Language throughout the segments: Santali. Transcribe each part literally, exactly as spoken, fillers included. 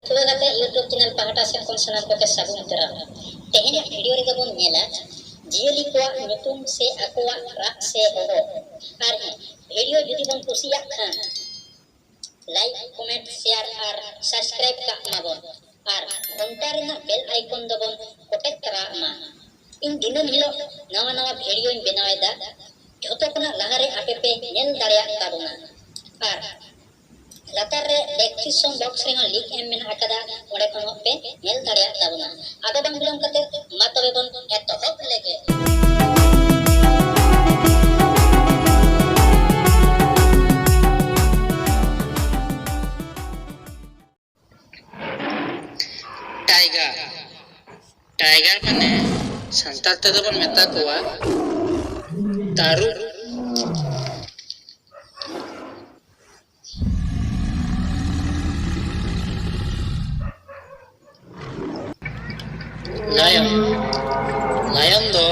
ᱛᱚᱵᱮ ᱠᱟᱛᱮ YouTube ᱪᱮᱱᱮᱞ ᱯᱟᱦᱴᱟ ᱥᱮᱫ ᱠᱷᱚᱱ ᱥᱟᱱᱟᱢ ᱠᱚᱜᱮ ᱥᱟᱹᱜᱩᱱ ᱫᱟᱨᱟᱢ᱾ ᱛᱮᱦᱮᱧᱟᱜ ᱵᱷᱤᱰᱤᱭᱳ ᱨᱮᱫᱚ ᱵᱚᱱ ᱧᱮᱞᱟ ᱡᱤᱭᱟᱹᱞᱤ ᱠᱚᱣᱟᱜ ᱧᱩᱛᱩᱢ ᱥᱮ ᱟᱠᱚᱣᱟᱜ ᱨᱟᱜ ᱥᱮ ᱦᱚᱦᱚ᱾ ᱟᱨ ᱦᱮᱸ, ᱵᱷᱤᱰᱤᱭᱳ ᱡᱩᱫᱤ ᱵᱚᱱ ᱠᱩᱥᱤᱭᱟᱜ ᱠᱷᱟᱱ ᱞᱟᱭᱤᱠ, ᱠᱚᱢᱮᱱᱴ, ᱥᱮᱭᱟᱨ ᱟᱨ ᱥᱟᱵᱥᱠᱨᱟᱭᱤᱵ ᱠᱟᱜ ᱢᱟᱵᱚᱱ᱾ ᱟᱨ ᱜᱷᱚᱱᱴᱟ ᱨᱮᱱᱟᱜ ᱵᱮᱞ ᱟᱭᱠᱚᱱ ᱫᱚᱵᱚᱱ ᱠᱚᱴᱮᱡ ᱛᱚᱨᱟᱜ ᱢᱟ᱾ ᱤᱧ ᱫᱤᱱᱟᱹᱢ ᱦᱤᱞᱳᱜ ᱱᱟᱣᱟ ᱱᱟᱣᱟ ᱵᱷᱤᱰᱤᱭᱳᱧ ᱵᱮᱱᱟᱣ ᱮᱫᱟ, ᱡᱷᱚᱛᱚ ᱠᱷᱚᱱᱟᱜ ᱞᱟᱦᱟᱨᱮ ᱟᱯᱮ ᱯᱮ ᱧᱮᱞ ᱫᱟᱲᱮᱭᱟᱜ ᱛᱟᱵᱚᱱᱟ᱾ ᱟᱨ ᱞᱟᱛᱟᱨ ᱨᱮ ᱰᱮᱥᱠᱨᱤᱯᱥᱚᱱ ᱵᱚᱠᱥ ᱨᱮᱦᱚᱸ ᱞᱤᱝᱠ ᱮᱢ ᱢᱮᱱᱟᱜ ᱟᱠᱟᱫᱟ, ᱚᱸᱰᱮ ᱠᱷᱚᱱ ᱦᱚᱸ ᱯᱮ ᱧᱮᱞ ᱫᱟᱲᱮᱭᱟᱜ ᱛᱟᱵᱚᱱᱟ᱾ ᱟᱫᱚ ᱵᱟᱝ ᱵᱤᱞᱚᱢ ᱠᱟᱛᱮ ᱢᱟ ᱛᱚᱵᱮ ᱵᱚᱱ ᱮᱛᱚᱦᱚᱵ ᱞᱮᱜᱮ᱾ ᱴᱟᱭᱜᱟᱨ᱾ ᱴᱟᱭᱜᱟᱨ ᱢᱟᱱᱮ ᱥᱟᱱᱛᱟᱲ ᱛᱮᱫᱚ ᱵᱚᱱ ᱢᱮᱛᱟ ᱠᱚᱣᱟ ᱛᱟᱹᱨᱩᱵ᱾ ᱞᱟᱭᱚᱱ᱾ ᱞᱟᱭᱚᱱ ᱫᱚ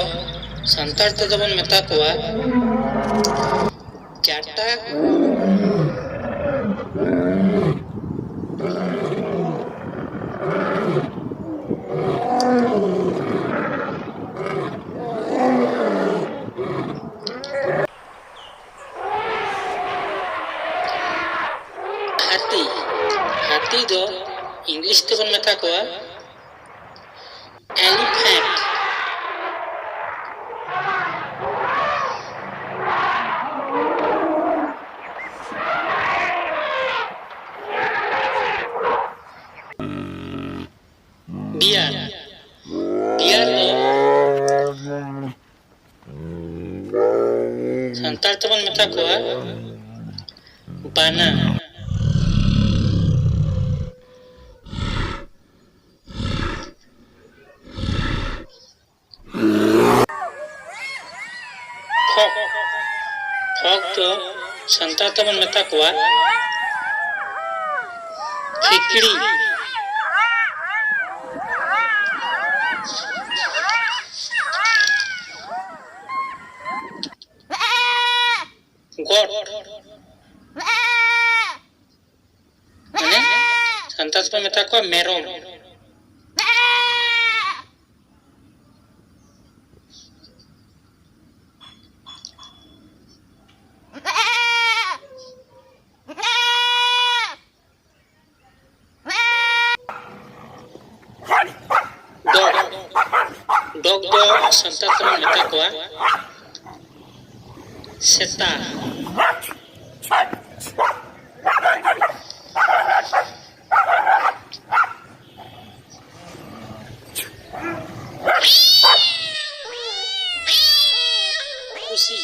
ᱥᱟᱱᱛᱟᱲ ᱛᱮᱫᱚ ᱵᱚᱱ ᱢᱮᱛᱟ ᱠᱚᱣᱟ ᱪᱟᱴᱟ᱾ ᱦᱟᱹᱛᱤ᱾ ᱦᱟᱹᱛᱤ ᱫᱚ ᱤᱝᱞᱤᱥ ᱛᱮᱵᱚᱱ ᱢᱮᱛᱟ ᱠᱚᱣᱟ elephant᱾ Bear᱾ Bear ᱫᱚ ᱥᱟᱱᱛᱟᱲ ᱛᱮᱵᱚᱱ ᱢᱮᱛᱟ ᱠᱚᱣᱟ ᱵᱟᱱᱟ᱾ ᱯᱷᱚᱠ᱾ ᱯᱷᱚᱠ ᱫᱚ ᱥᱟᱱᱛᱟᱲ ᱛᱮᱵᱚᱱ ᱢᱮᱛᱟ ᱠᱚᱣᱟ ᱠᱷᱤᱠᱲᱤ᱾ ᱜᱚᱴ᱾ ᱢᱟᱱᱮ ᱥᱟᱱ- ᱥᱟᱱᱛᱟᱲ ᱛᱮᱵᱚᱱ ᱢᱮᱛᱟ ᱠᱚᱣᱟ ᱢᱮᱨᱚᱢ᱾ ᱰᱚᱜᱽ, ᱰᱚᱜᱽ ᱫᱚ ᱥᱟᱱᱛᱟᱲ ᱛᱮᱵᱚᱱ ᱢᱮᱛᱟ ᱠᱚᱣᱟ ᱥᱮᱛᱟ᱾ ᱯᱩᱥᱤ᱾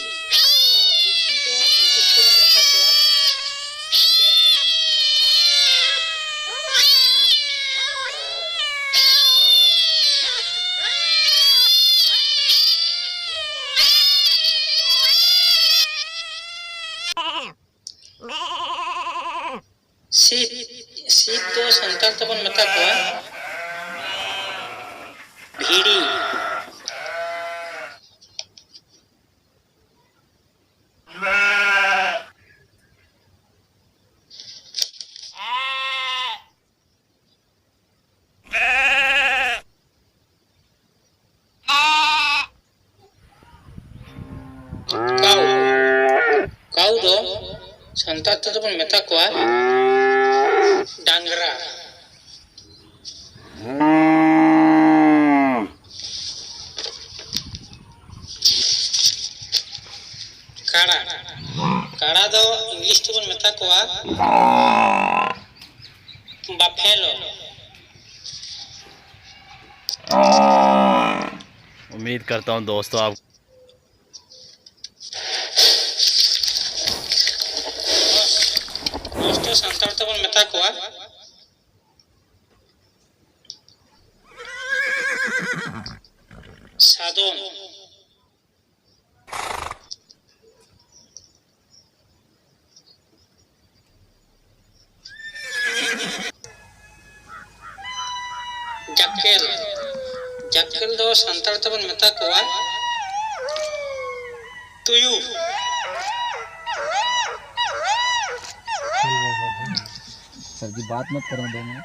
ᱯᱩᱥᱤ ᱫᱚ ᱤᱝᱞᱤᱥ ᱛᱮᱵᱚᱱ ᱢᱮᱛᱟ ᱠᱚᱣᱟ ᱠᱮᱴ᱾ ᱥᱤᱯ, ᱥᱤᱯ ᱫᱚ ᱥᱟᱱᱛᱟᱲ ᱛᱮᱵᱚᱱ ᱢᱮᱛᱟ ᱠᱚᱣᱟ ᱵᱷᱤᱲᱤ᱾ ᱠᱟᱣ, ᱠᱟᱣ ᱫᱚ ᱥᱟᱱᱛᱟᱲ ᱛᱮᱫᱚ ᱵᱚᱱ ᱢᱮᱛᱟ ᱠᱚᱣᱟ ᱰᱟᱝᱨᱟ᱾ ᱠᱟᱲᱟ, ᱠᱟᱲᱟ ᱫᱚ ᱤᱝᱞᱤᱥ ᱛᱮᱵᱚᱱ ᱢᱮᱛᱟ ᱠᱚᱣᱟ ᱵᱟᱯᱷᱮᱞᱳ᱾ उम्मीद करता हूँ दोस्तों, आप दोस्तों, ᱥᱟᱱᱛᱟᱲ ᱛᱮᱵᱚᱱ ᱢᱮᱛᱟ ᱠᱚᱣᱟ ᱥᱟᱫᱚᱢ᱾ ᱡᱟᱠᱮᱞ, ᱡᱟᱠᱮᱞ ᱫᱚ ᱥᱟᱱᱛᱟᱲ ᱛᱮᱵᱚᱱ ᱢᱮᱛᱟ ᱠᱚᱣᱟ ᱛᱩᱭᱩ᱾ सर जी, बात मत करो दो मिनट।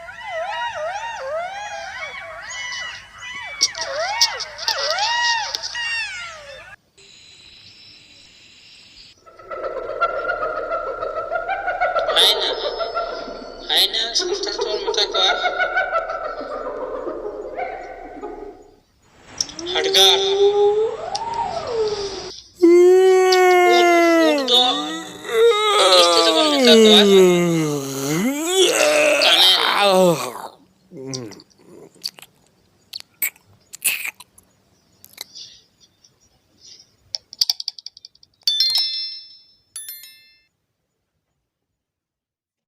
ᱦᱟᱭᱱᱟ, ᱦᱟᱭᱱᱟ ᱥᱟᱱᱛᱟᱲ ᱛᱮᱵᱚᱱ ᱢᱮᱛᱟ ᱠᱚᱣᱟ